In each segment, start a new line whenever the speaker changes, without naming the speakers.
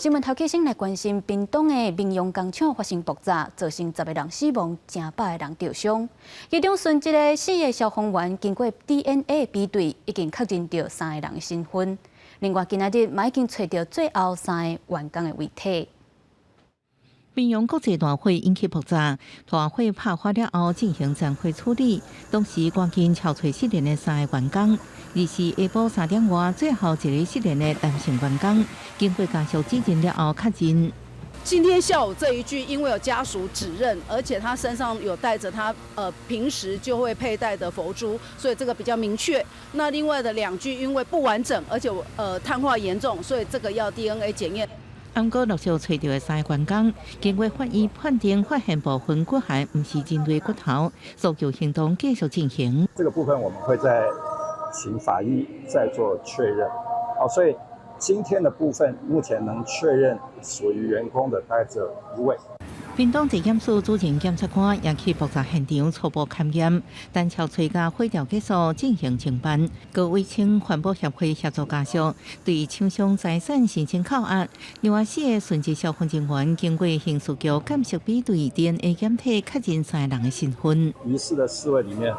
新聞頭起先來關心，屏東的民用工廠發生爆炸，造成10個人死亡，成百个人著傷。其中殉職的四个消防員經過 DNA 比對，已經確認著三個人的身份。另外，今仔日嘛已經揣著最後三个員工的遺體。
屏陽國際大火引起爆炸，大火拍發了後進行殘火處理。當時趕緊搜揣失聯的三个員工，24下晡3點外，最後一个失聯的男性員工，經過家屬指認了後確認。
今天下午這一具，因為有家屬指認，而且他身上有帶着他平時就會佩戴的佛珠，所以這個比較明確。那另外的兩具因為不完整，而且碳化嚴重，所以這個要 DNA 檢驗。
毋過陸續揣著的三个員工，經過法醫判定，發現部分骨骸毋是人類骨頭，搜救行動繼續進行。
這個部分我們會再請法醫再做確認。好，所以今天的部分目前能確認屬於員工的大概只有一位。
屏東地檢署主任檢察官也去爆炸現場初步勘驗，等搜揣佮火調結束進行偵辦。閣委請環保協會協助家屬對廠商財產申請扣押。另外四個殉職消防人員經過刑事局鑑識比對 DNA 檢體，確認三个人的身份。
疑似的四位裡面，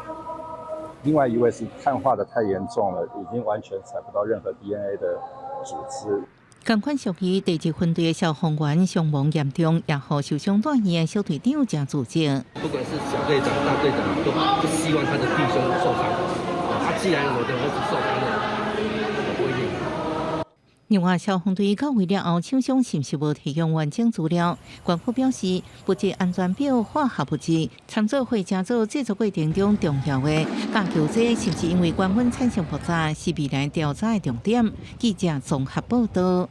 另外一位是碳化得太嚴重了，已經完全採不到任何 DNA 的組織。
仝款屬於第一分隊的消防員傷亡嚴重，也予受傷住院的小隊長誠自責。
不管是小隊長、大隊長，都不希望他的弟兄受傷。啊，既然我的兒子受傷了，我不會願意。
另外，消防隊到位了後，廠商是毋是無提供完整資料？官府表示，物質安全表化學物質參做火車做製作過程中重要的甲球劑，是毋是因為高溫產生爆炸，是未來調查的重點。記者綜合報道。